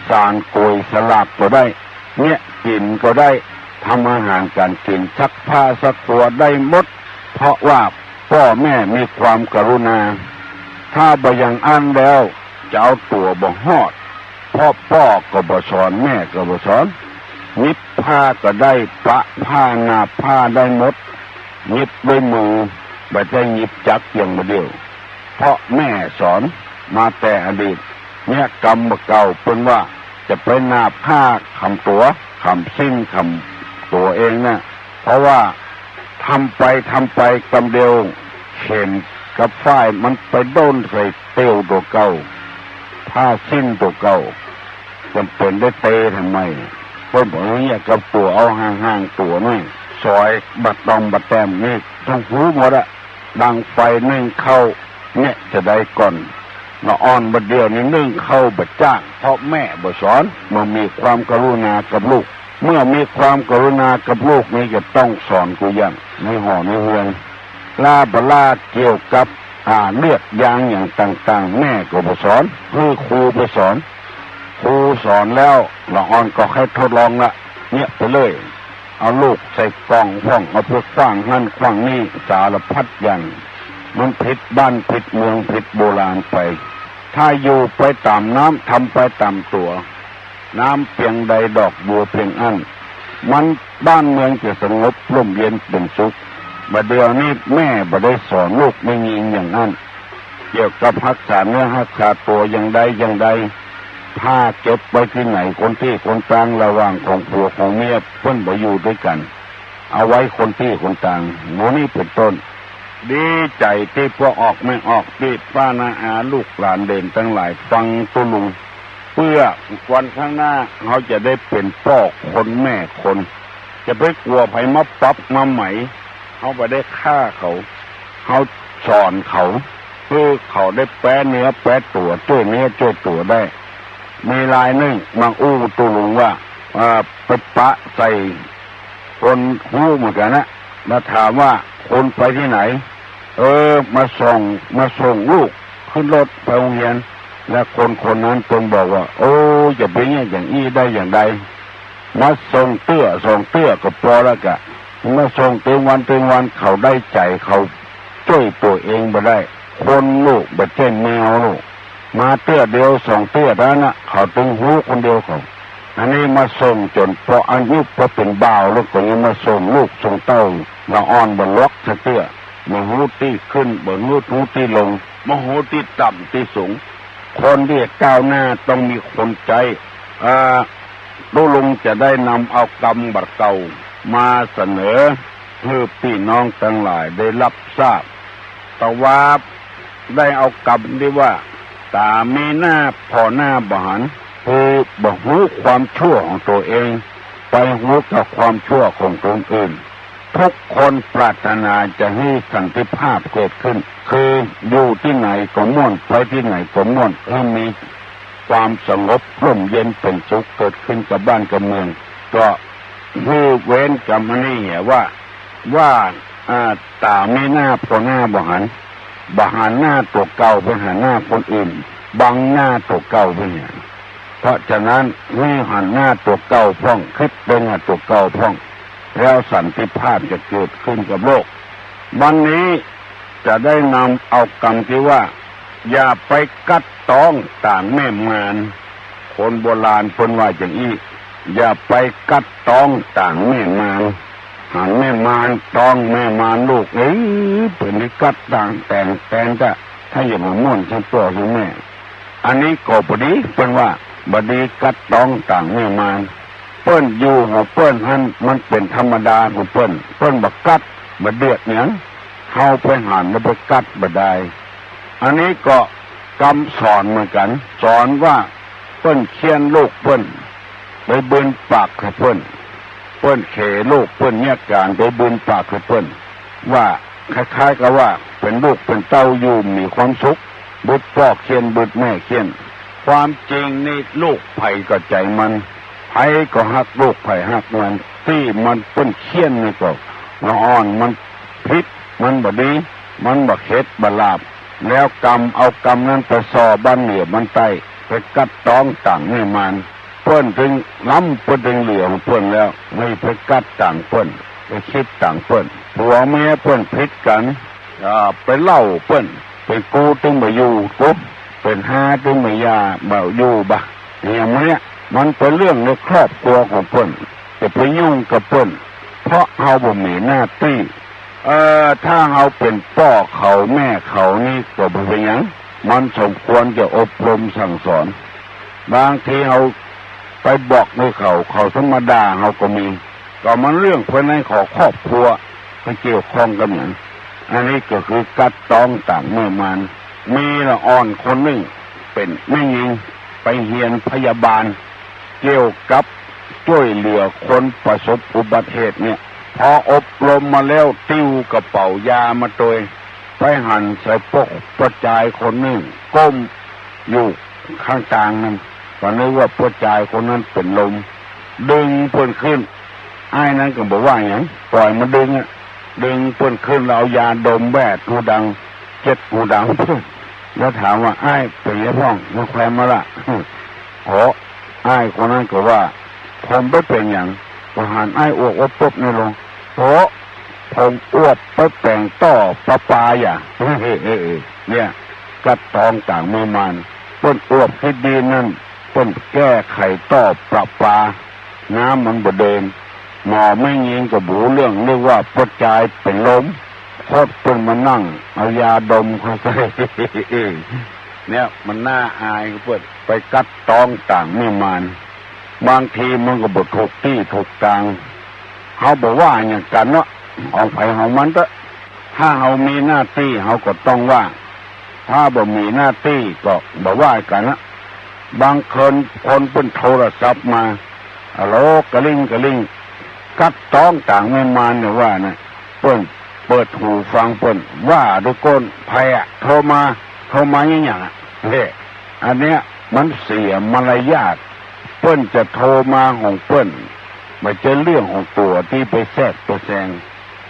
สานก๋วยสลากก็ได้ เยียะกิ๋นก็ได้ ทำอาหารก๋านกิ๋น ซักผ้าซักตั๋วได้หมด เพราะว่าป้อแม่มีความกรุณา ถ้าบ่อย่างอั้นแล้ว จะเอาตั๋วบ่ฮอด เพราะป้อก็บ่สอน แม่ก็บ่สอน หยิบผ้าก็ได้ ปะผ้า นาบผ้าได้หมด หยิบด้วยมือ บ่ใจ้หยิบจักรอย่างบ่าเดี่ยว เพราะแม่สอนมาแต่อดีต เยียะกำบ่าเก่า เปิ้นว่าจะไปนาบผ้าขำตั๋ว ขำสิ้นขำตั๋วเองนะ เพราะว่าทำไปทำไปกำเดียว เข็มกับฝ้ายมันไปด้นใส่เตี้ยวตั๋วเก่า ผ้าสิ้นตั๋วเก่า จ๋ำเป๋นได้เตทำไม เปิ้นบอกเยียะกำตั๋วเอาห่างๆ ตั๋วหน้อย สอยบ่าต๋อมบ่าแต้มนี่ ต้องฮู้หมดอะ ดังไฟนึ่งข้าว เยียะจะใดก่อน ละอ่อนบ่าเดี่ยวนี้นึ่งข้าวบ่จ้าง เพราะแม่บ่สอน บ่มีความกรุณากับลูก เมื่อมีความกรุณากับลูกนี้จะต้องสอนกู้อย่าง ในหอในเฮือน ล้าบ่ล้าเกี่ยวกับ อ่า เลือดยางอย่างต่างๆ แม่ก็บ่สอน หื้อครูไปสอน ครูสอนแล้ว ละอ่อนก็ใค่ทดลองละ เยียะไปเลย เอาลูกใส่ก่องพ่อง เอาไปขว้างหั้นขว้างนี่ สารพัดอย่าง มันผิดบ้านผิดเมืองผิดโบราณไป ถ้าอยู่ไปต๋ามน้ำ ทำไปต๋ามตั๋ว น้ำเปียงใดดอกบัวเปียงอั้น มันบ้านเมืองจะสงบร่มเย็นเป๋นสุข บ่าเดี่ยวนี้แม่บ่ได้สอนลูกแม่ญิงอย่างอั้น เกี่ยวกับฮักษาเนื้อฮักษาตั๋วอย่างใดอย่างใด ผ้าเก็บไว้ตี้ไหน คนตี้คนตาง ระหว่างของผัวของเมีย เปิ้นบ่อยู่ตวยกั๋น เอาไว้คนตี้คนตาง หมู่นี้เป๋นต้น ดีใจ๋ตี้ป้อออกแม่ออก ตี้ป้าน้าอาลูกหลานเหลนตังหลายฟังตุ๊ลุง เปื้อวันข้างหน้าเฮาจะได้เป๋นป้อคนแม่คน จะไปกั๋วใผมาปรับมาไหม เฮาบ่ได้ฆ่าเขา เฮาสอนเขา หื้อเขาได้แป๊เนื้อแป๊ตั๋ว จ้วยเนื้อจ้วยตั๋วได้ มีรายนึ่งมาอู้ตุ๊ลุงว่า เอ่อ ไปปะใส่คนฮู้เหมือนกั๋นนะ มาถามว่า คุณไปตี้ไหน เออ มาส่ง มาส่งลูกขึ้นรถไปโฮงเฮียน และคนคนนั้นเปิ้นบอกว่า โอ้ จะไปเยียะอย่างอี้ได้อย่างใด มาส่งเตื้อสองเตื้อก็ปอแล้วกะ มาส่งเต็มวันเต็มวัน เขาได้ใจ๋ เขาจ้วยตั๋วเองบ่ได้ คนลูก บ่ใจ้แมวลูก มาเตื้อเดียวสองเตื้อเต้านั้นนะ เขาตึงฮู้คนเดียวเขา อันนี้มาส่งจ๋นปออายุปอเป๋นบ่าวแล้วก็ยังมาส่งลูกส่งเต้า ละอ่อนบ่ล็อกสักเตื้อ บ่ฮู้ตี้ขึ้น บ่ฮู้ ฮู้ตี้ลง บ่ฮู้ตี้ต่ำตี้สูง คนตี้ก้าวหน้าต้องมีคนใจ๊ อ่า ตุ๊ลุงจะได้นำเอากำบ่าเก่ามาเสนอ หื้อปี้น้องตังหลายได้ฮับทราบ ตะวาบได้เอากำตี้ว่า ต๋ามีหน้าผ่อหน้าบ่หัน คือบ่ฮู้ความชั่วของตั๋วเอง ไปฮู้กับความชั่วของคนอื่น ทุกคนปรารถนาจะหื้อสันติภาพเกิดขึ้น คืออยู่ตี้ไหนก็ม่วน ไปตี้ไหนก็ม่วน หื้อมีความสงบร่มเย็นเป๋นสุขเกิดขึ้นกับบ้านกับเมือง ก็หื้อเว้นกำอันนี้เหียว่า ว่า อ่า ต๋ามีหน้า ผ่อหน้าบ่หัน บ่หันหน้าตั๋วเก่า ไปหันหน้าคนอื่น บังหน้าตั๋วเก่าไปเนี่ย เพราะฉะนั้นหื้อหันหน้าตั๋วเก่าพ่อง กึ๊ดเบิ่งหาตั๋วเก่าพ่อง แล้วสันติภาพจะเกิดขึ้นกับโลก วันนี้จะได้นำเอากำตี้ว่า อย่าไปกั๊ดต๊องตางแม่มาร คนโบราณเปิ้นว่าอย่างอี้ อย่าไปกั๊ดต๊องตางแม่มาร หันแม่มารต๊องแม่มารลูก เอ้ย เปิ้นไปกั๊ดตางแต๋งแตนจ้ะ ถ้าอย่ามาม่วนใส่ป้อใส่แม่ อันนี้ก็บ่ดี เปิ้นว่าบ่ดีกั๊ดต๊องตางแม่มาร เปิ้นอยู่ของเปิ้นหั้น มันเป๋นธรรมดาของเปิ้น เปิ้นบ่กั๊ดบ่เดือดหยัง เฮาไปหันแล้วไปกั๊ดบ่ได้ อันนี้ก็กำสอนเหมือนกั๋น สอนว่าเปิ้นเฆี่ยนลูกเปิ้น ไปบืนปากหื้อเปิ้น เปิ้นเขลูกเปิ้นเยียะก๋านไปบืนปากหื้อเปิ้น ว่าคล้ายๆ กับว่าเป๋นลูกเป๋นเต้าอยู่มีความสุข บึดป้อเฆี่ยนบึดแม่เฆี่ยน ความจริงนี่ลูกใผก็ใจ๋มัน ใผก็ฮักลูกใผฮักมัน ตี้มันเปิ้นเฆี่ยนนี่ก็ละอ่อน มันผิด มันบ่ดี มันบ่เข็ดบ่หลาบ แล้วกำเอากำนั้นไปส่อบ้านเหนือบ้านใต้ ไปกั๊ดต๊องตางแม่มาร เปิ้นตึงล้ำ เปิ้นตึงเหลือของเปิ้นแล้ว ไม่ไปกั๊ดตางเปิ้น ไปกึ๊ดตางเปิ้น ผัวเมียเปิ้นผิดกั๋น อ่า ไปเล่าเปิ้น ไปกู้ตึงบ่อยู่กู้ เป๋นฮาตึงบ่หย่า บ่อยู่บ่ อย่างเนี้ย มันเป๋นเรื่องในครอบครัวของเปิ้น จะไปยุ่งกับเปิ้น เพราะเฮาบ่มีหน้าตี้ เอ่อ ถ้าเฮาเป๋นป้อเขาแม่เขานี่ก็บ่เป๋นหยัง มันสมควรจะอบรมสั่งสอน บางทีเฮาไปบอกหื้อเขา เขาจะมาด่าเฮาก็มี ก็มันเรื่องภายในของครอบครัว ไปเกี่ยวข้องกับหยัง อันนี้ก็คือกั๊ดต๊องตางแม่มาร มีละอ่อนคนนึ่งเป๋นแม่ญิง ไปเฮียนพยาบาล เกี่ยวกับจ้วยเหลือคนประสบอุบัติเหตุเนี่ย พออบรมมาแล้ว ติ้วกระเป๋ายามาตวย ไปหันใส่ป้อป้อจายคนนึ่งก้มอยู่ข้างตางนั้น ก็นึกว่าป้อจายคนนั้นเป๋นลม ดึงเปิ้นขึ้น อ้ายนั้นก็บ่ว่าหยัง ปล่อยมันดึงอะ ดึงเปิ้นขึ้นแล้วเอายาดมแวดหูดัง เจ็ดหูดัง แล้วถามว่า อ้ายเป๋นหยังพ่อง มาแควนมาละ โอ้ อ้ายคนนั้นก็ว่า ผมบ่เป๋นหยัง ก็หันอ้ายอ้วกอบปบในโลง โอ้ ผมอ้วกไปแป๋งต้อประปาอย่า เนี่ย กั๊ดต๊องตางแม่มาร เปิ้นอ้วกขี้ดีนนั่น เปิ้นแก้ไขต้อประปา น้ำมันบ่เดิน หมอแม่ญิงก็บ่ฮู้เรื่อง นึกว่าป้อจายเป๋นลม โคตรเปิ้นมานั่งเอายาดมเข้าใส่ เนี่ยมันน่าอายเปิ้น ไปกั๊ดต๊องตางแม่มาร บางทีมันก็บ่ถูกตี้ถูกตาง เฮาบ่ว่าหยังกั๋นเนาะ ของใผของมันเต๊อะ ถ้าเฮามีหน้าตี้เฮาก็ต้องว่า ถ้าบ่มีหน้าตี้ก็บ่ว่ากั๋นนะ บางคน คนเปิ้นโทรศัพท์มา อะโหล กะลิงกะลิง กั๊ดต๊องตางแม่มารเนี่ยว่านะ เปิ้นเปิดหูฟังเปิ้น ว่าดูก่อน ใผอะโทรมา โทรมาอะหยังอะ เฮ้ อันเนี้ยมันเสียมารยาท เปิ้นจะโทรมาของเปิ้น บ่ใจ้เรื่องของตั๋วตี้ไปแทรกไปแซง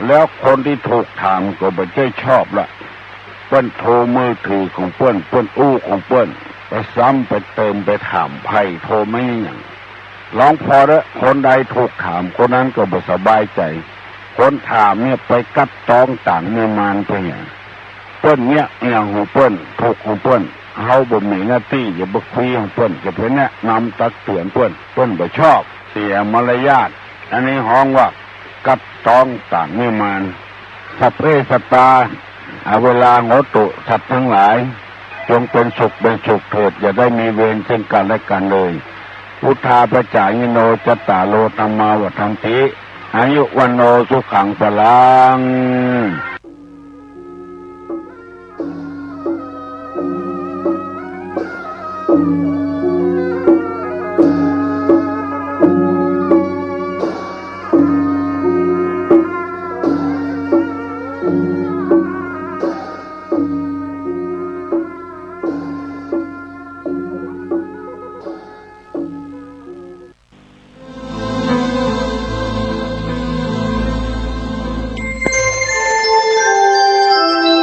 แล้วคนตี้ถูกถามก็บ่ใจ้ชอบละ เปิ้นโทรมือถือของเปิ้น เปิ้นอู้ของเปิ้น ไปซ้ำไปเติมไปถามใผโทรมาอะหยัง ลองผ่อเต๊อะ คนใดถูกถามคนนั้นก็บ่สบายใจ๋ คนถามเนี่ยไปกั๊ดต๊องตางแม่มารไปหยัง เปิ้นเยียะอะหยังของเปิ้น ถูกข์ของเปิ้น เฮาบ่มีหน้าตี้จะไปคุยของเปิ้น จะไปแนะนำตักเตือนเปิ้น เปิ้นบ่ชอบ เสียมารยาท อันนี้ฮ้องว่ากั๊ดต๊องตางแม่มาร สัพเพสัตตา อะเวรา โหตุ สัตว์ทั้งหลาย จงเป็นสุขเป็นสุขเถิด อย่าได้มีเวรซึ่งกันและกันเลย พุทธาปจจายิโน จัตตาโร ธัมมา วัฑฒันติ อายุ วัณโณ สุขัง พลัง